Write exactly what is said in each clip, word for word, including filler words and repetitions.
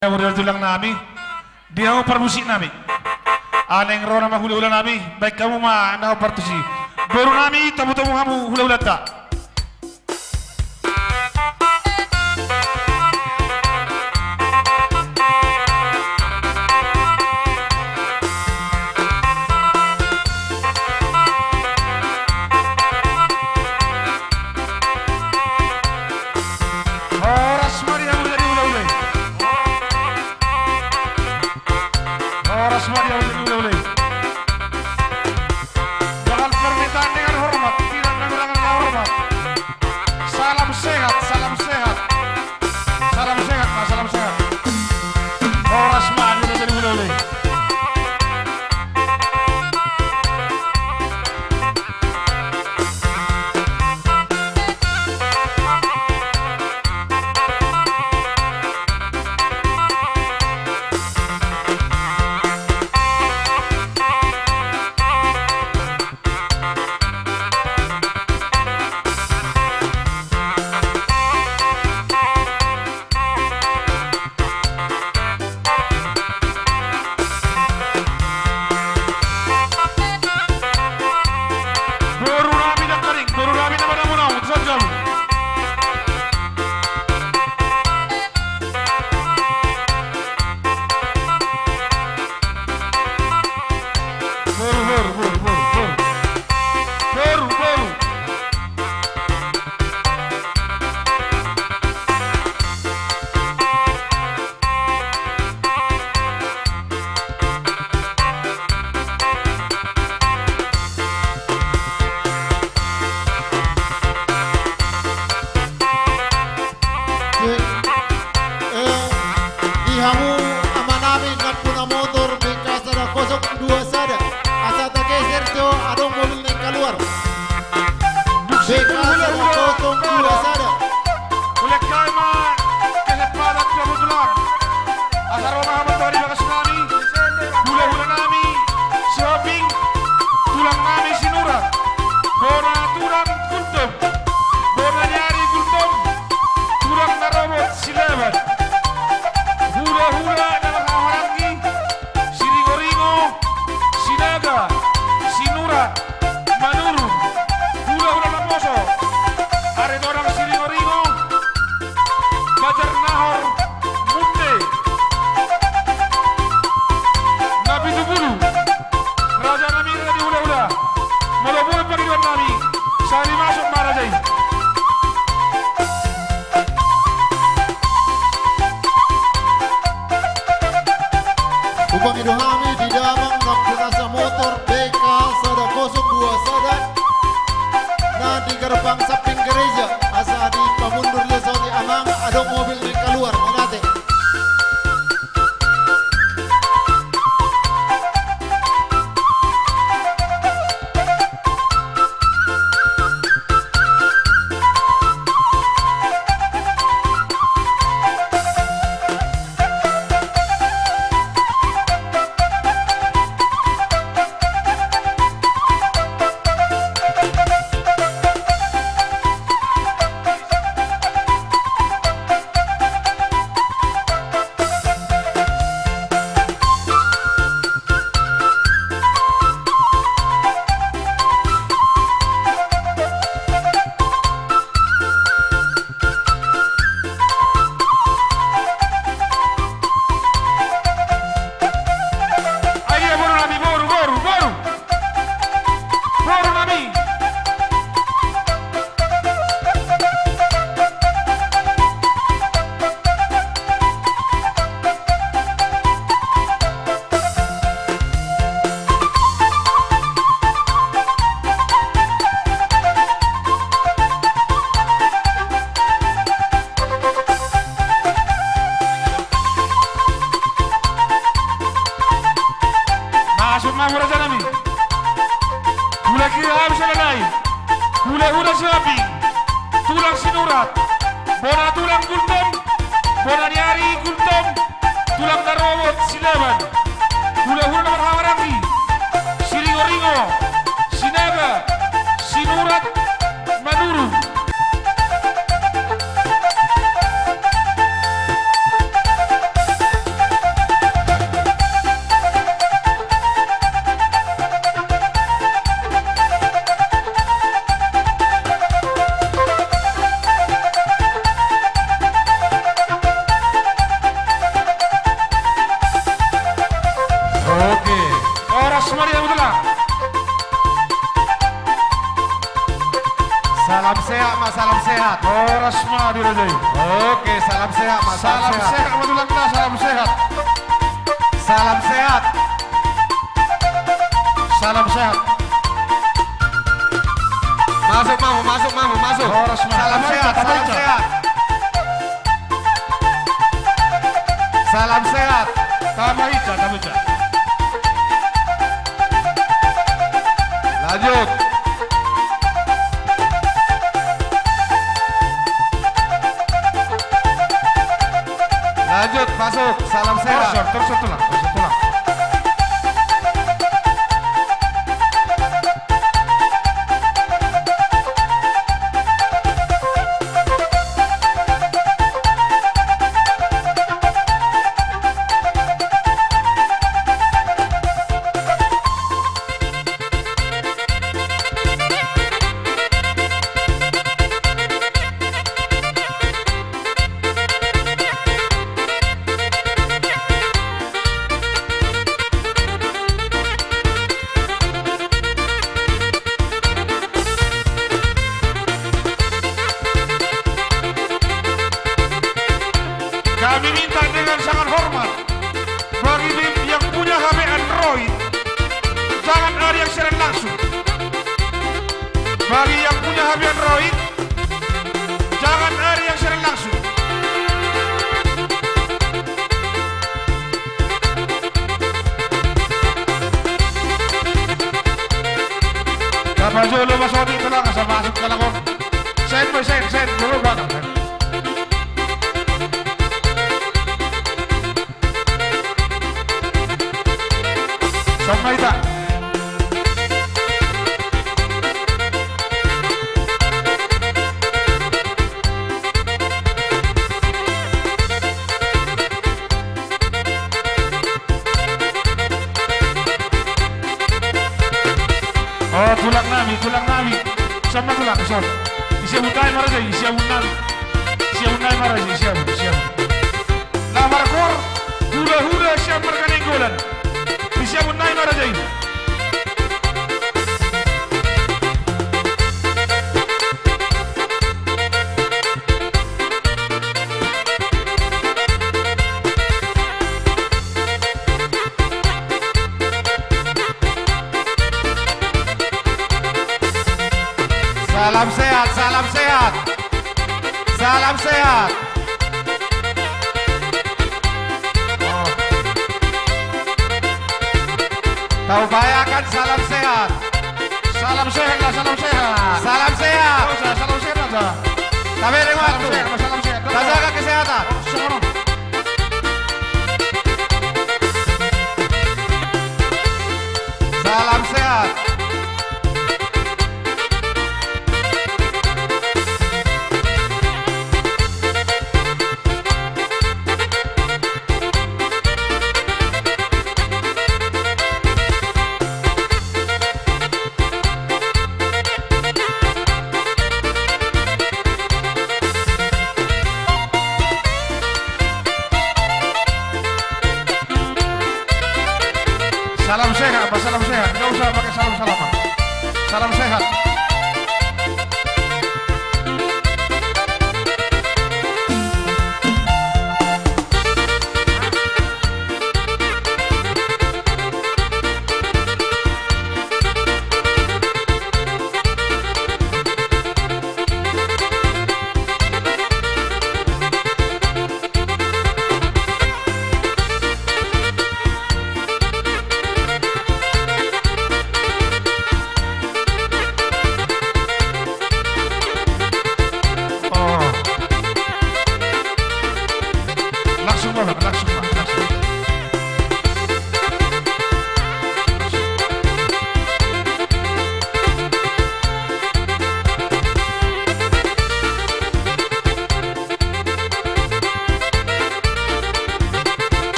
Hamu di tulang nami, di hamu parmusik nami. Alai ro nama hulahula nami, baen hamu ma na partusi. Boru nami, tamu-tamu hamu hulahulanta. Horas ma di hamu jadi hulahula i. Horas ma di hamu jadi hulahula i. Dengan permintaan dengan hormat, tidak dengan hormat. Salam sehat, salam sehat. Salam sehat, Mas, salam sehat. Horas ma di hamu jadi hulahula i. Boru nami Dakaring, boru nami na manamu-namu, tu son jabu. Boru, boru, boru, boru, boru. Boru, boru. Eh, di hamu amanami nampuna motor B K sada kosong dua sada, asa tageser jo adong mobil naeng kaluar. B K sada kosong dua sada. Hulehon ma kesempatan tu hamu tulang. Asa ro ma hamu tu bagas nami, hulahula nami Sihombing, tulang nami Sinurat, bona tulang Gultom, bona ni ari Gultom, tulang na robot Silaban, hulahula na marhahamaranggi, Siringoringo, Sinaga, Sinurat, Manurung, hulahula naposo, Aritonang Siringoringo, Banjar Nahor, Munde, Napitupulu, raja nami, raja ni hulahula, molo boi pangidoan nami, sahali masuk ma raja i. Hupangido hami di damang nampuna sa motor B K sada kosong dua sada na di gerbang samping gereja, asa dipamundur jo saotik amang, adong mobil naeng kaluar, mauliate. Ai dia, boru nami, boru, boru, boru. Boru nami. Masuk ma hamu raja nami. Hulahula, hami sada nai. Hulahula Sihombing, tulang Sinurat, bona tulang Gultom, bona ni ari Gultom, tulang na robot Silaban, hulahula na marhahamaranggi, Siringoringo, Sinaga, Sinurat, Manurung. Sehat. Horas ma di raja i. Oke, salam sehat, Mas. Salam sehat. Salam sehat ma tulang na, salam sehat. Salam sehat. Salam sehat. Masuk, Mamu, masuk, Mamu, masuk. Horas ma. Salam sehat, salam sehat. Salam sehat. Tama hita, tama hita. Lanjut. Lanjut, masuk. Salam sehat. Torso, torso tulang, torso tulang. Kami minta dengan sangat hormat, bagi yang punya H P Android, jangan ada yang siaran langsung. Bagi yang punya H P Android, jangan ada yang siaran langsung. Tapajolo ma sotik tulang, asa masuk tulang on. Sen, boy, sen, sen, dulu bakal, sen. Son ma hita. O, tulang nami, tulang nami. Son ma tulang, son. Di siabun nai ma raja i, di siabun nami. Di siabun nai ma raja i, di siabun, di siabun. Na margoar Hula-hula sian Marga Nainggolan. Di siabun nai ma raja i. Salam sehat, salam sehat. Salam sehat. Taupayakan salam sehat. Salam sehat lah, salam sehat. Salam sehat. Salam sehat aja. Tabereng waktu. Salam sehat, salam sehat. Tajaga kesehatan. Salam sehat. Salam sehat, Pak, salam sehat. Nggak usah pakai salam-salaman. Salam sehat.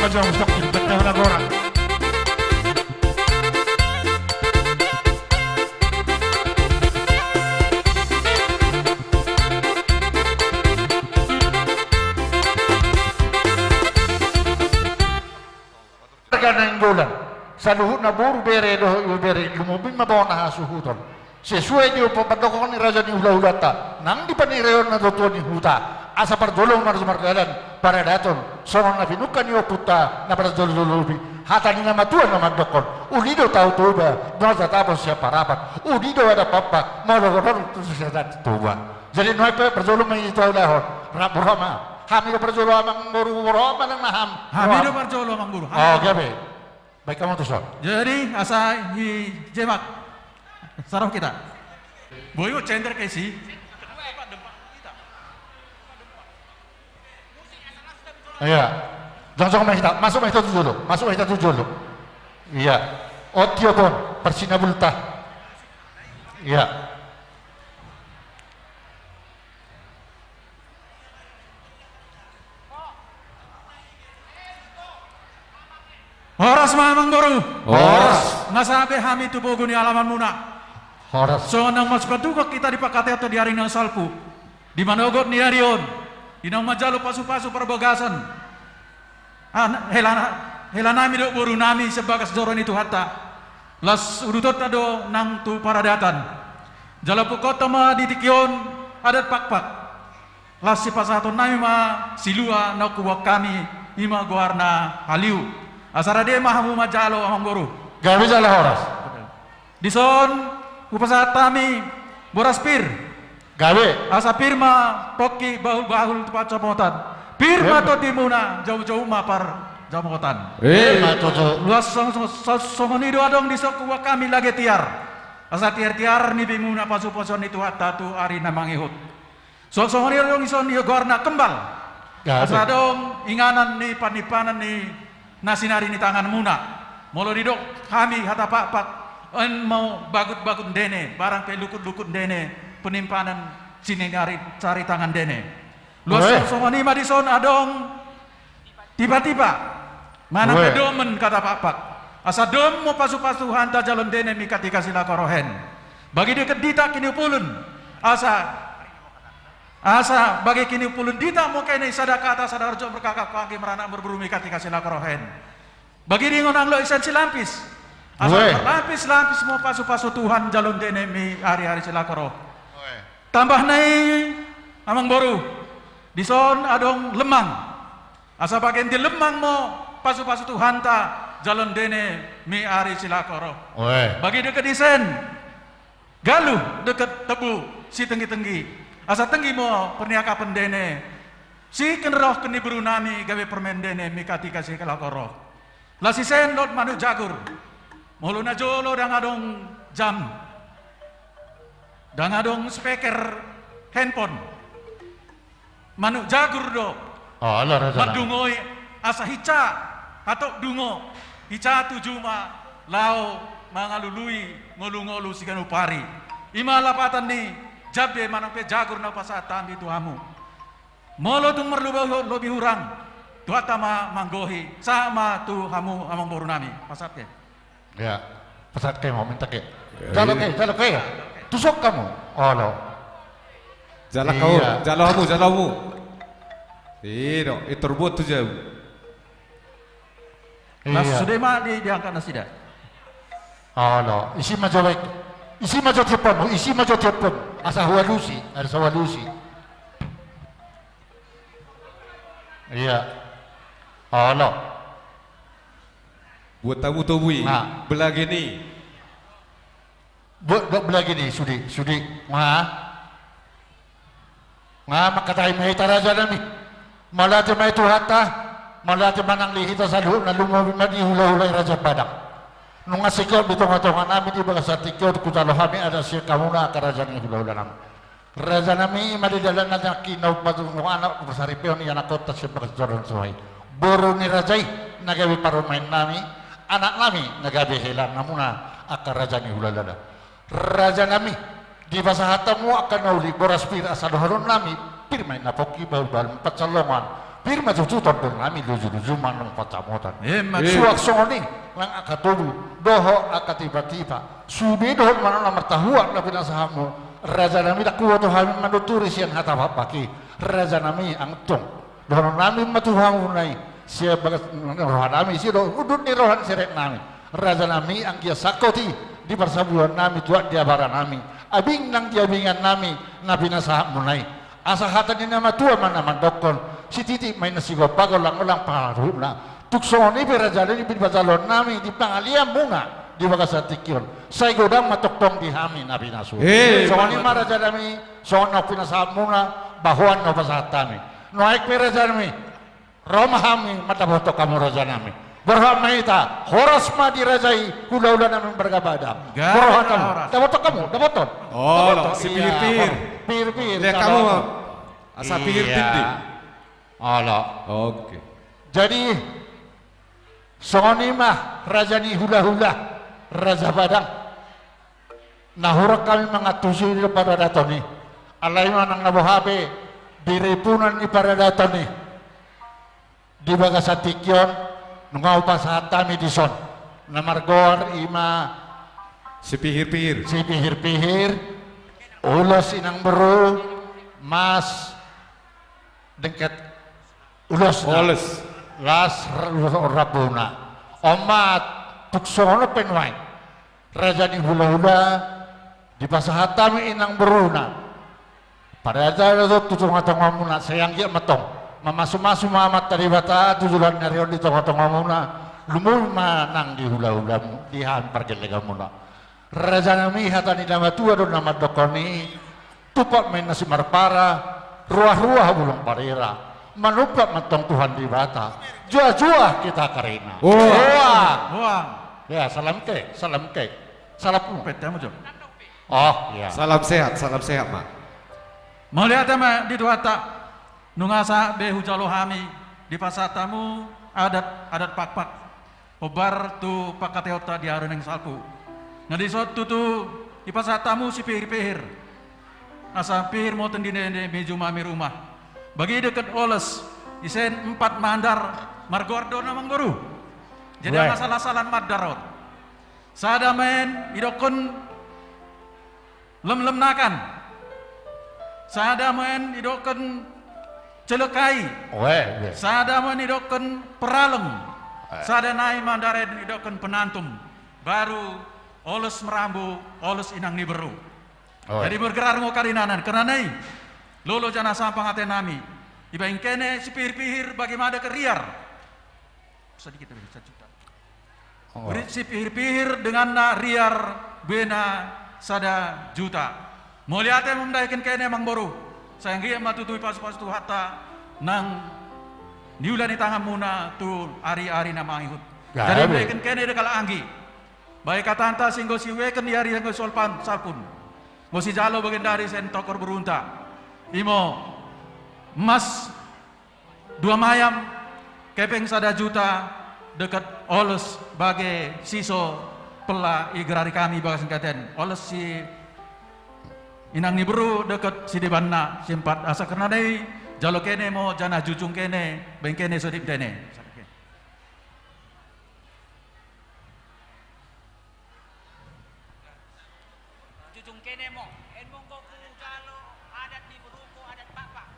Jauh sok di bentang na gora. Marga Nainggolan, saluhutna boru, bere dohot ibebere, lumobi ma bona hasuhuton. Sesuai di ompu pandok ni raja ni hulahulanta, nang di panirion na tuatua ni huta, asa parjolo mardalan paradaton, songon na pinungka ni ompunta na parjolo-jolo i. Hata ni na matua na mandokkon, uli do Tao Toba, molo tatapos sian Parapat, uli do Adat Pakpak, molo godang tu sian Toba. Jadi nuaeng pe parjolo ma i taulahon, rap roha ma. Hami do parjolo amangboru, roha ma nang na ham. Hami do parjolo amangboru. Oh, gabe. Baik, hamu tuson. Jadi asa i jemak. Saroha hita. Boi ma cender ke si. Iya. Jongjong ma hita, masuk ma hita tu jolo. Masuk ma hita tu jolo. Iya. Ot, tiop on, parsinabulta. Iya. Horas ma amangboru. Horas. Nga sahat be hami tu pogu ni alamanmuna. Horas. Songon naung masipatupa hita di pangkataion di ari na salpu, di manogot ni ari on, di naung manjalo pasupasu parbagason. Ah, hela, helanami dohot borunami sian bagas joro ni Tuhanta. Laos udutonta do nang tu paradatan. Jala pungkaonta ma di tingki on Adat Pakpak. Laos sipasahatonnami ma silua naung huboan hami, i ma goarna haliu. Asa rade ma hamu manjalo amangboru. Gabe jala horas. Dison hupasahat hami boras pir. Gabe. Asa pir ma pongki, bahul-bahul tu pansamotan. Pir ma tondimuna, jaujau ma parjamotan. Ima tutu. Laos song-, song-, song-, songon i do adong dison huboan hami lage tiar. Asa tiar-tiar nibemuna pasupasuon ni Tuhanta tu ari na mangihut. Songon i adong dison goarna kembal. Gabe. Asa adong inganan ni panimpanan ni na sinari ni tanganmuna. Molo didok hami hata Pakpak, on ma bagut-bagut ndene, barang pe lukut-lukut ndene, panimpanan sinari, sinari tangan ndene. Laos songon i ma dison adong tipa-tipa. Manang pe domen hata Pakpak. Asa dom ma pasupasu Tuhanta jalo ndene mi katika silako rohen. Bagi deket dita kiniupulun. Asa, asa bagi kiniupulun dita ma kene i sada hata, sada harjo, markaka, panggi, maranak, marburu mi katika silako rohen. Bagi di ingonan lo i sian silampis. Asa marlampis-lampis ma pasupasu Tuhan jalo ndene mi ari-ari silako ro. Tambahna i amangboru. Dison adong lemmang. Asa bagian ni lemmang ma pasupasu Tuhanta jalo ndene mi ari silako ro. Bagi deket isen, galuh deket tebu sitenggi-tenggi. Asa tenggi ma parniagapan ndene. Sikinrohon ni borunami gabe parumaen ndene mi katika silako ro. Laos isen dohot manuk jagur. Molo na jolo ndang adong jam, ndang adong speaker handphone. Manuk jagur do. Mandungoi asa hinsa hatop dungo, hinsa tu juma laho mangalului ngolu-ngolu siganup ari. I ma lapatan ni jambe manang pe jagur na hupasahat hami tu hamu. Molo tung marlobi, lobi hurang, Tuhanta ma manggohi, sahat ma tu hamu amangborunami. Pasahat ke. Iya. Pasahat ke, mau minta ke. Jalo ke, jalo ke. Tusuk hamu. Olo. Jalo hamu, jalo hamu. Ido, itor buat tu jauh. Nah, sude ma di, diangkat nasida. Olo, isi ma jo baik. Isi ma jo tiopon, isi ma jo tiopon. Asa hualusi, asa hualusi. Iya. Olo. Buat hamu tobu i, belage ni. Buat, buat belage ni, sude, sude. Nga. Nga mangkatai ma hita rajanami. Mauliate ma i Tuhanta. Mauliate ma nang di hita saluhutna, lumobi ma di hulahula i Raja Padang. Nunga singkop di tongatonganami di bagasan tingki on, hujalo hami adat sian hamuna angka raja ni hulahulanami. Rajanami, i ma di dalanna nangkin na umpatunggul anak, umpasaripeon i anakkonta sian bagas joro na suhi. Boru ni raja i na gabe parumaennami, anaknami na gabe helanamuna angka raja ni hulahula. Rajanami, dipasahat hamu angka na uli, boras pir asa dohononnami, pir ma i na pongki, bahulbahul, pansalongan, Pir ma tutu tondong nami, luju-luju ma nang pansamotan. Emma tutu. Suang songon i nang angka tobu dohot angka tipa-tipa. Sude dohot ma nang na martahuak na pinasahatmu, raja nami, ndang huboto hami manuturi sian hata pakpak i. Raja nami, antong dohonon nami ma tu hamu na i, sian bagas roha nami, sian do-, unduk ni roha ni serep nami. Raja nami, anggiat sangkot i di parsabuan nami, tuat di abara nami, abing nang di abingan nami na pinasahatmu na i. Asa hata ni na matua ma na mandokkon: Sititi ma inna sigompa, golang-golang pangarahutna. Tung songon i pe raja nami, di pajaloon nami di pangalianmuna di bagasan tingki on, sai godang ma tongtong di hami na pinasuhut. Eh, songon i ma raja nami, songon na pinasahatmuna, bahoan na hupasahat hami. Nuaeng pe raja nami, ro ma hami mandapothon hamu raja nami. Borhat ma hita, horas ma di raja i, hula-hula nami marga Padang. Borhat hamu. Dapothon hamu, dapothon. Olo, sipihir-pihir. Pihir-pihir. Lihat hamu, asa pihir dinding. Olo. Oke. Jadi, songon i ma raja ni hula-hula, raja Padang. Na hurang hami mangantusi di paradaton i. Alai manang na boha pe di ripunan ni paradaton i, di bagasan tingki on, nunga hupasahat hami dison. Na margoar i ma sipihir-pihir. Sipihir-pihir, ulos inang boru, mas, dengket ulosna. Ulos. Las r-, ulos rambuna. On ma, tung songon on pe nuaeng, raja ni hula-hula, dipasahat hami inang boruna. Paradaton tu tonga-tongamuna, sai anggiat ma tong mamasu-masu ma Amanta Debata tu joloan ni ari on di tonga-tongamuna. Lumobi ma nang di hula-hulamu, di hami pargellenganmuna. Raja nami, hata ni na matua do na mandokkon i: Tumpak ma inna simarpara, ruah-ruah bulung parera, manumpak ma antong Tuhan Debata, juah-juah hita karina. Hoang. Hoang. Hoang. Ya, salam ke, salam ke. Salam. Pete hamu jo. Oh, ya. Salam sehat, salam sehat ma. Mauliate ma di Tuhanta. Nunga sahat be hujalo hami, dipasahat hamu adat, adat pakpak. Hombar tu pangkataionta di ari naeng salpu. Na dison tutu dipasahat hamu sipihir-pihir. Asa pihir ma tondinami jumami rumah. Bagi dengket oles, isen empat mandar, margoar do na amang boru. Jadi, asa salah-salah mandar on. Sada ma i didokkon lemlemnakan. Sada ma i didokkon celekai. Sada ma i didokkon peraleng. Sada nai mandar i didokkon penantum. Baru oles marambu, oles inang ni boru. Jadi bergerak ngo karina na karina i. Lolo jana sampang ate nami. Dibaen kene sipihir-pihir bagaimana ke riar. Sedikit lebih, satu juta. Sipihir-pihir denganna riar, buena sada juta. Mauliate ma mundahihon kene amang boru. Sai anggiat ma tutu dipasu-pasu Tuhanta nang niula ni tanganmuna tu ari-ari na mangihut. Jadi mundahihon kene dakdanak anggi. Baen hatanta singgo siuekon di ari anggo solpan salpun. Ngo sijalo bagendari sian tongkor borunta. Imo emas dua mayam, kepeng sada juta, dengket oles bage siso pella igerari hami bagasan hata on. Oles si inang ni boru dengket sidebanna siempat, asa karina i jalo kene mo jana jujung kene, baen kene sodip kene. Jujung kene mo, en monggo hujalo adat ni boruku, adat pakpak.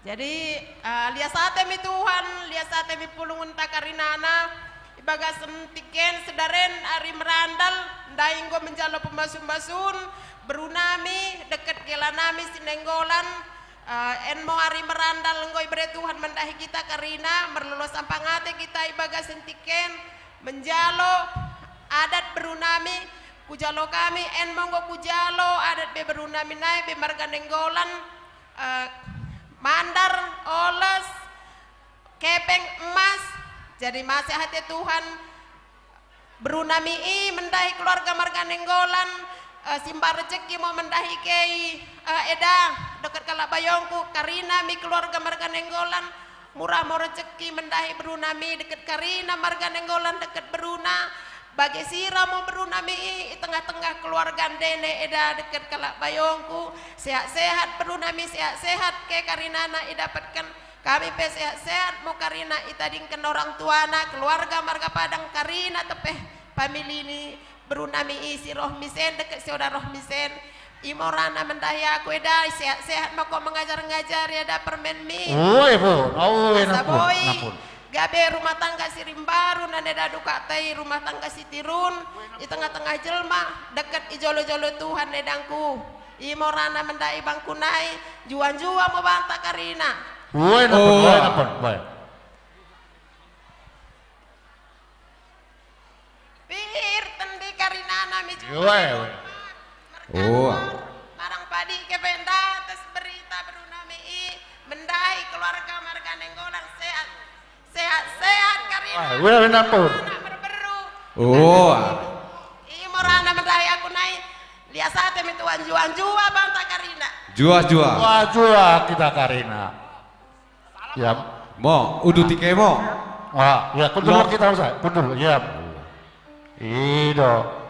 Jadi, eh, lias ate ma i Tuhan, lias ate ma i pulungunta karinana, di bagasan tingki on sadari on ari marandal, ndai anggo manjalo pamasumasuon, borunami, dengket helanami si Nainggolan, Eh, en mo ari marandal anggo ibere Tuhan mandahi hita karina, marlolo sampang ate hita di bagasan tingki on, manjalo adat borunami, hujalo hami, en mo anggo hujalo adat be borunami nai be marga Nainggolan, eh, mandar, oles, kepeng, emas, jadi mauliate Tuhan, borunami i mandahi keluarga marga Nainggolan, eh, simbar rezeki mo mandahi ke i, eh, eda, dengket halak bayongku, karinami keluarga marga Nainggolan, murah mo rezeki mandahi borunami, dengket karina marga Nainggolan, dengket boruna, Bagesira mo beru nami i, i tengah-tengah keluarga ndene eda deket kalak bayongku. Sehat-sehat beru nami, sehat-sehat ke karinana i dapatkan. Kami pe sehat-sehat mo karina i tadingkan orang tuana, keluarga marga Padang karina tepe pamili ni beru nami i si Rohmisen deket si Oda Rohmisen. Imo rana mendahi aku eda, sehat-sehat ma ho mengajar-ngajari eda permenmi. Ue pun, ue. Asa nampun, boi nampun. Gabe rumah tangga si Rimbaru na neda dukakta i, rumah tangga si Tirun, i tengah-tengah jelma, deket i jolo-jolo Tuhan edangku. Imo rana mendahi bangku nai, juang-juang mo banta karina. Ue nampun, oh, ue nampun, ue. Pir tendi karinana mi jumpa. Ue, ue. Merkantor, oh, marang padi ke penda, tes berita beru nami i, mendahi keluarga marga Nainggolan sehat. Sehat-sehat karina. Ah, ue, ue nampun. Anak berberu. Oh. Imo rana mendahi aku nai, lias ate mi Tuhan, juang-juang banta karina. Juang-juang. Juang-juang kita karina. Ia. Mo, uduti ke mo. Ah, ia, kundul kita, Mas. Kundul, ia. I do.